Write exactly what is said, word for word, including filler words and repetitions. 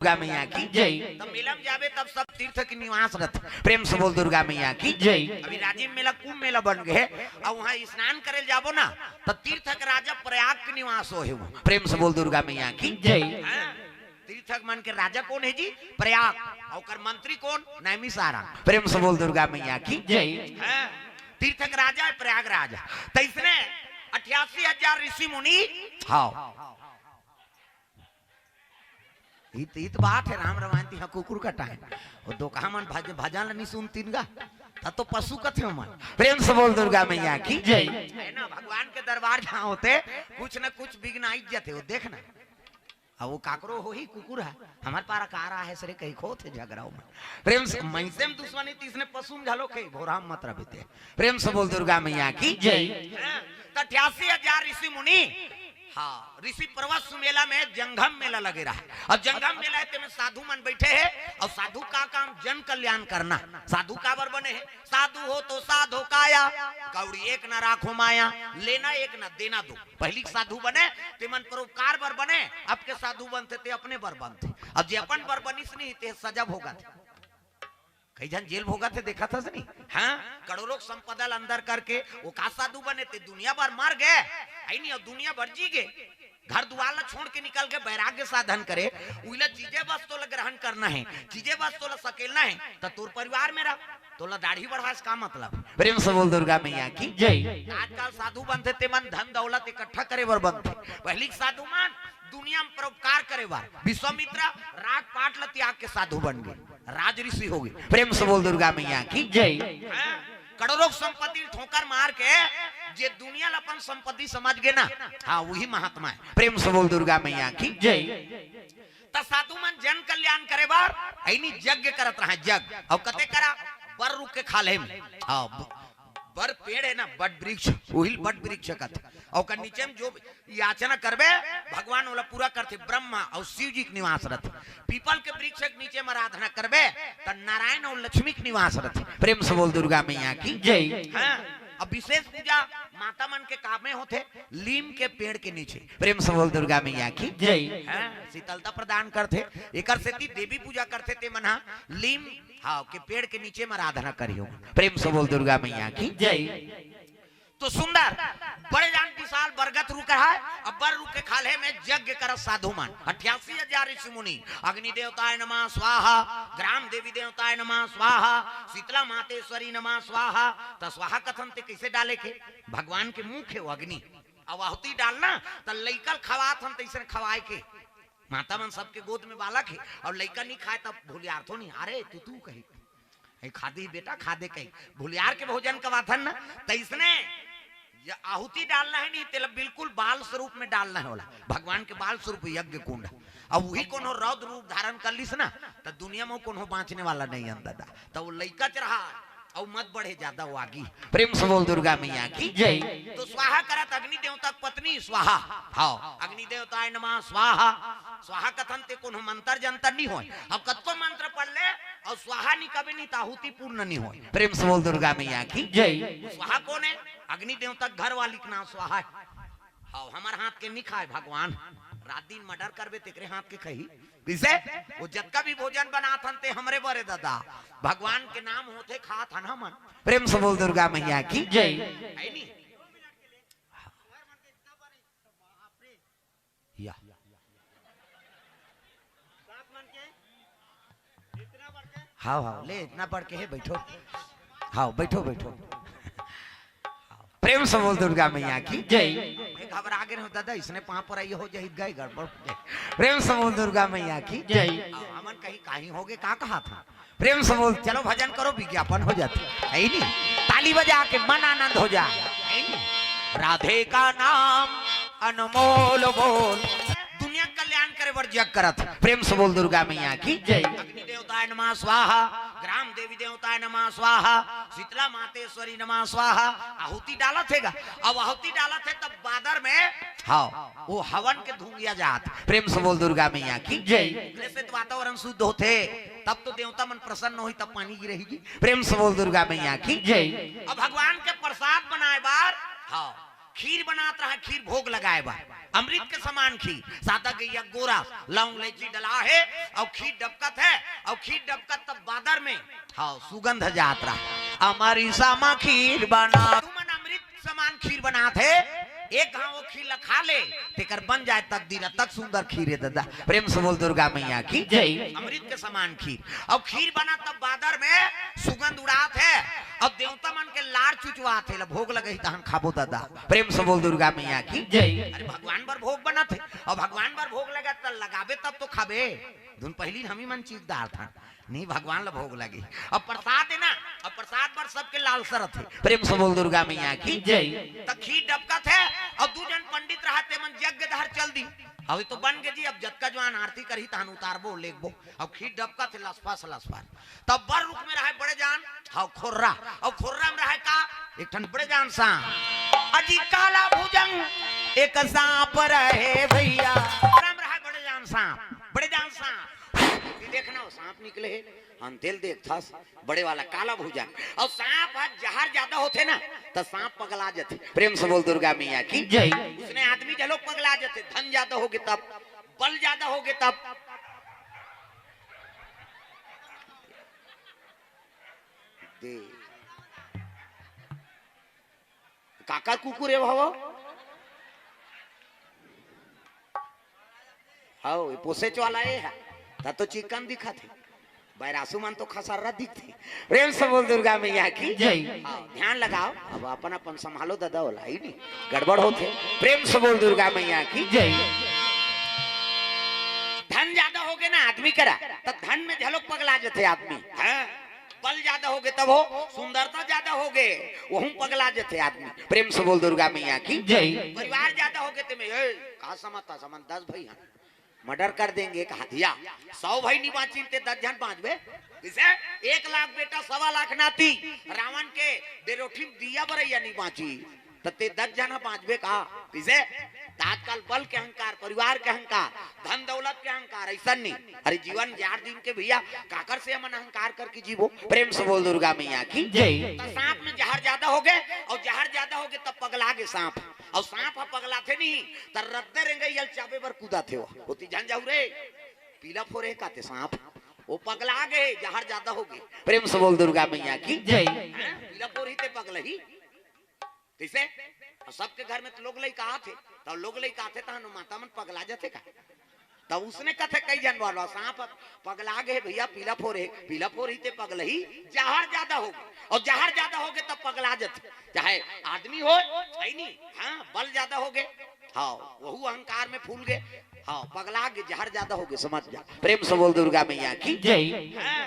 दुर्गा मैया की जय। तब मेला में जाबे तब सब तीर्थ के निवास रहत। प्रेम से बोल दुर्गा मैया की जय। अभी राजिम मेला कुंभ मेला बन गए, अब वहाँ स्नान करे जाबो ना, तो तीर्थ के राजा प्रयाग के निवास हो है वहाँ। प्रेम से बोल दुर्गा मैया की जय। हाँ? तीर्थक मन के राजा कौन है जी? प्रयाग। और ओकर मंत्री कौन? नैमिषारण्य। प्रेम से बोल दुर्गा मैया की जय। हाँ, तीर्थक राजा है प्रयागराज। तो इसने अठासी हजार ऋषि मुनि। हाँ, इत, इत बात है राम रवायन तिहा कुकुर कटाए। वो दोकहा मन भज-, भजन ल नहीं सुनतीन गा, तब तो पशु कथे मन। प्रेम से बोल दुर्गा मैया की जय। है ना, भगवान के दरबार जहाँ होते, कुछ न कुछ विघ्न आई जाते, वो देखना। अब वो काकरो होही कुकुर है, हमार पारा का रहा है सरे कहीं खोत है झगड़ाओ में। प्रेम से, मनसे में दुश्मनी तीसने पशु में घलो कही भोराम मत रह बीते। प्रेम से बोल दुर्गा मैया की जय। हाँ, तो अठासी हजार ऋषि मुनि। हाँ, ऋषि पर्वत सुमेला में जंगम मेला लगे रहा। अब जंगम मेला है, तेमे साधु मन बैठे हैं और साधु का काम जन कल्याण करना। साधु काबर बने हैं? साधु हो तो साधो काया, कौड़ी एक ना राखो माया, लेना एक ना देना दो। पहली साधु बने, ते मन परोपकार बर बने, अब के साधु बनथे ते अपने बर बनथे। अब जे अपन बर बनिस नहीं, ते सजा भोगथे। कई झन जेल भोगथे, देखा था नहीं? हाँ, करोड़ों संपदा ल अंदर करके वो का साधु बने, ते दुनिया भर मर गए, है नहीं, और दुनिया भर जी गए। घर दुआर ला छोड़ के निकल के वैराग्य साधन करे, उइला चीजे बस तोला ग्रहण करना है, चीजे बस तोला सकेलना है, तो तोर परिवार में रह, तोला दाढ़ी बढ़ास का मतलब? प्रेम से बोल दुर्गा मैया की जय। आजकल साधु बनथे ते मन धन दौलत इकट्ठा करे बर बनथे, पहली के साधु मन दुनिया में परोपकार करे बर। विश्वामित्र राजपाट ला त्याग के साधु बन गए, राज ऋषि हो गए। प्रेम से बोल दुर्गा मैया की जय। हाँ, करोड़ों संपत्ति ठोकर मार के जे दुनिया ला अपन संपत्ति समझ गए ना, हाँ, वही महात्मा है। प्रेम से बोल दुर्गा मैया की जय। त साधु मन जन कल्याण करे बर ऐनी यज्ञ करत रहा, यज्ञ। और कते करा? बर रुख के खाल्हे में। हाँ, ब-, बर पेड़ है ना, बट वृक्ष, उहिल बट वृक्ष कथे। और ओकर नीचे में जो याचना करबे, भगवान ओला पूरा करथे। ब्रह्मा और शिव जी के निवास रहथे। पीपल के वृक्ष के नीचे में आराधना करबे, त नारायण और लक्ष्मी के निवास रहथे। प्रेम से बोल दुर्गा मैया की जय। हाँ, अब विशेष पूजा माता मन के कामे होथे, लीम के पेड़ के नीचे। प्रेम से बोल दुर्गा मैया की जय। हाँ, शीतलता प्रदान करथे। एकर सेती देवी पूजा करथे ते मन हा लीम, हाँ, के पेड़ के नीचे में आराधना करियो। प्रेम से बोल दुर्गा मैया की जय। तो सुंदर बड़े जान विशाल बरगद रुख है, अब बर रुख के खाल्हे में यज्ञ करत साधु मन, अठासी हजार ऋषि मुनि। अग्नि देवताय नमः स्वाहा, ग्राम देवी देवताय नमः स्वाहा, शीतला मातेश्वरी नमः स्वाहा। त स्वाहा कथन ते कैसे डाले के? भगवान के मुख है वो अग्नि, अब आहुति डालना, त लइका ल खवात हन तैसन खवाए के। माता मन सबके गोद में बालक है, और लइका नहीं खाए तब भूलियार थो नहीं, अरे तू तू कही, "ए, खा दे बेटा, खा दे," कही। भूलियार के भोजन कवाथन न, तैसने ये आहुति डालना है नहीं, तेला बिल्कुल बाल स्वरूप में डालना है वाला। भगवान के बाल स्वरूप यज्ञ कुंड। अब वही कोनो रौद्र रूप धारण कर लिस ना, त दुनिया में कोनो बांचने वाला नहीं है दादा। त वो लइका च रहा, अउ मत बढ़े ज्यादा वो आगी। प्रेम से बोल दुर्गा मैया की जय। तो स्वाहा करत अग्नि देवता के पत्नी स्वाहा। हाँ, अग्नि देवताय नमः स्वाहा। स्वाहा कथन ते कोनो मंत्र जंतर नहीं होय। अब कतको मंत्र पढ़ ले और स्वाहा नहीं कबे नहीं त आहुति पूर्ण नहीं होय। प्रेम से बोल दुर्गा मैया की जय। स्वाहा कौन है? अग्नि देवता के घर वाली के नाम स्वाहा है। हाँ, हमर हाथ के नहीं खाए भगवान। रात दिन मर्डर करबे तेकरे हाथ के खही। किसे? वो जतका भी भोजन बनात हन ते हमरे बरे दादा। भगवान के नाम होथे खात हन हमन। प्रेम से बोल दुर्गा मैया की जय। है नी? या। हाँ, हाँ, ले इतना बढ़ के है, बैठो। हाँ, बैठो, बैठो। प्रेम से बोल दुर्गा मैया की जय। मैं घबरा गए हूँ दादा, इसने पाँव पर आई हो जाए, गए गड़बड़ हो जाए। प्रेम से बोल दुर्गा मैया की जय। हाँ, हमन कहीं, कहीं हो गए, कहाँ कहा था? प्रेम से बोल, चलो भजन करो, विज्ञापन हो जाती है, है नी? ताली बजा के मन आनंद हो जाए, है नी? राधे का नाम अनमोल बोल, दुनिया कल्याण करे बर जग करत। प्रेम से बोल दुर्गा मैया की जय। अग्नि देवताय नमः स्वाहा, ग्राम देवी देवताय नमः स्वाहा, शीतला मातेश्वरी नमः स्वाहा। आहुति डालत है गा, अब आहुति डालत है तब बादर में, हाँ, वो हवन के धुंगिया जात। प्रेम से बोल दुर्गा मैया की जय। एकरे से तो वातावरण शुद्ध होथे, तब तो देवता मन प्रसन्न होही, तब पानी गिरही जी। प्रेम से बोल दुर्गा मैया की जय। अब भगवान के प्रसाद बनाए बार, हाँ, खीर बनात रहा, खीर भोग लगाए बर, अमृत के समान खीर, सादा गइया गोरा, लौंग इलायची डला हे, अउ खीर डबकत हे, अउ खीर डबकत तब बादर में, हाँ, सुगंध जात रहा, अमर ईसा मा खीर बना। तुमन अमृत समान खीर बनात हे, एक घाव वो खीर ला खा ले, तेकर बन जाए तकदीर, अतक सुंदर खीर हे दादा। प्रेम से बोल दुर्गा मैया की जय। अमृत के समान खीर, अउ खीर बना तब बादर में सुगंध उड़ात हे, अउ देवता मन के लार चुचवात हे, ला भोग लगही तहन खाबो दादा। प्रेम से बोल दुर्गा मैया की जय। अरे भगवान बर भोग बनत हे, अउ भगवान बर भोग लगा त लगाबे तब तो खाबे। धुन पहिली हमी मन चीज डारथन, नहीं भगवान ला भोग लगे। अब प्रसाद हे ना, अब प्रसाद बर सबके लालसा रथे। प्रेम से बोल दुर्गा मैया की जय। त खीर डबकत हे, अउ दू जन पंडित रहते मन यज्ञ डहर चल दी। अभी तो बन गे जी, अब जतका जवान आरती करही तहन उतारबो लेगबो। अउ खीर डबकत हे लसफस लसफस। तब बर रुख में रहे बड़े जान, हव खोर्रा। अउ खोर्रा में रहे का? एक ठन बड़े जान सांप। अजी काला भुजंग एक सांप रहे भैया। खोर्रा में रहे बड़े जान सांप, बड़े जान सांप। ये देखना, वो सांप निकले हे, हम तेल देखथस, बड़े वाला काला भुजंग। अउ सांप ह जहर जादा होथे ना, त सांप पगला जथे। प्रेम से बोल दुर्गा मैया की जय। उसने आदमी घलो पगला जथे, धन जादा होगे तब, बल जादा होगे तब। दे। काकर कुकुर हे भव? हव, ये पोसेच वाला ये हे। त तो चिकन दिखत हे। बैरासू मन तो खसर्रा दिखथे। प्रेम से बोल दुर्गा मैया की जय। हाँ, ध्यान लगाओ, अब अपन अपन संभालो दादा, ओला ही नहीं, गड़बड़ होथे। प्रेम से बोल दुर्गा मैया की जय। धन जादा होगे ना आदमी करा, त धन में घलो पगला जथे आदमी। हाँ, बल जादा होगे तब हो, सुंदरता जादा होगे, वहू पगला जथे आदमी। प्रेम से बोल दुर्गा मैया की जय। परिवार जादा होगे ते में, ए, का समझता समझ, दस भाई हैं, मर्डर कर देंगे कहा दिया, सौ भाई नहीं बाँचिन ते दस झन बाँचबे। जैसे एक लाख बेटा सवा लाख नाती, रावण के डेरोठी में दिया बरैया नहीं बाँची, त ते दस झन बाँचबे का? किसे? त आजकल बल के अहंकार, परिवार के अहंकार, धन दौलत के अहंकार, ऐसा नहीं। अरे जीवन चार दिन के भैया, काकर से हमन अहंकार करके जीबो? प्रेम से बोल दुर्गा मैया की जय। त सांप में जहर जादा होगे, अउ जहर जादा होगे तब पगला गे सांप। अउ सांप ह पगलाथे नहीं, त रद्दे रेंगई ल चाबे बर कूदाथे। वो होती झन जाहू रे, पीला फोरे काथे सांप, वो पगला गे, जहर जादा होगे। प्रेम से बोल दुर्गा मैया की जय। हाँ, पीला फोरही ते पगलही। कइसे? अउ सबके घर में त लोग लइका आथे, त लोग लइका आथे, तहन माता मन पगला जथे का? त उसने कथे कई झन वाला, सांप पगला गे भैया, पीला फोरे, पीला फोरही ते पगलही, जहर जादा होगे, अउ जहर जादा होगे तब पगला जथे। चाहे आदमी हो, है नी? हाँ, बल जादा होगे, हाँ, वहू अहंकार में फूल गे, हाँ, पगला गे, जहर जादा होगे, समझ जा। प्रेम से बोल दुर्गा मैया की जय। हाँ,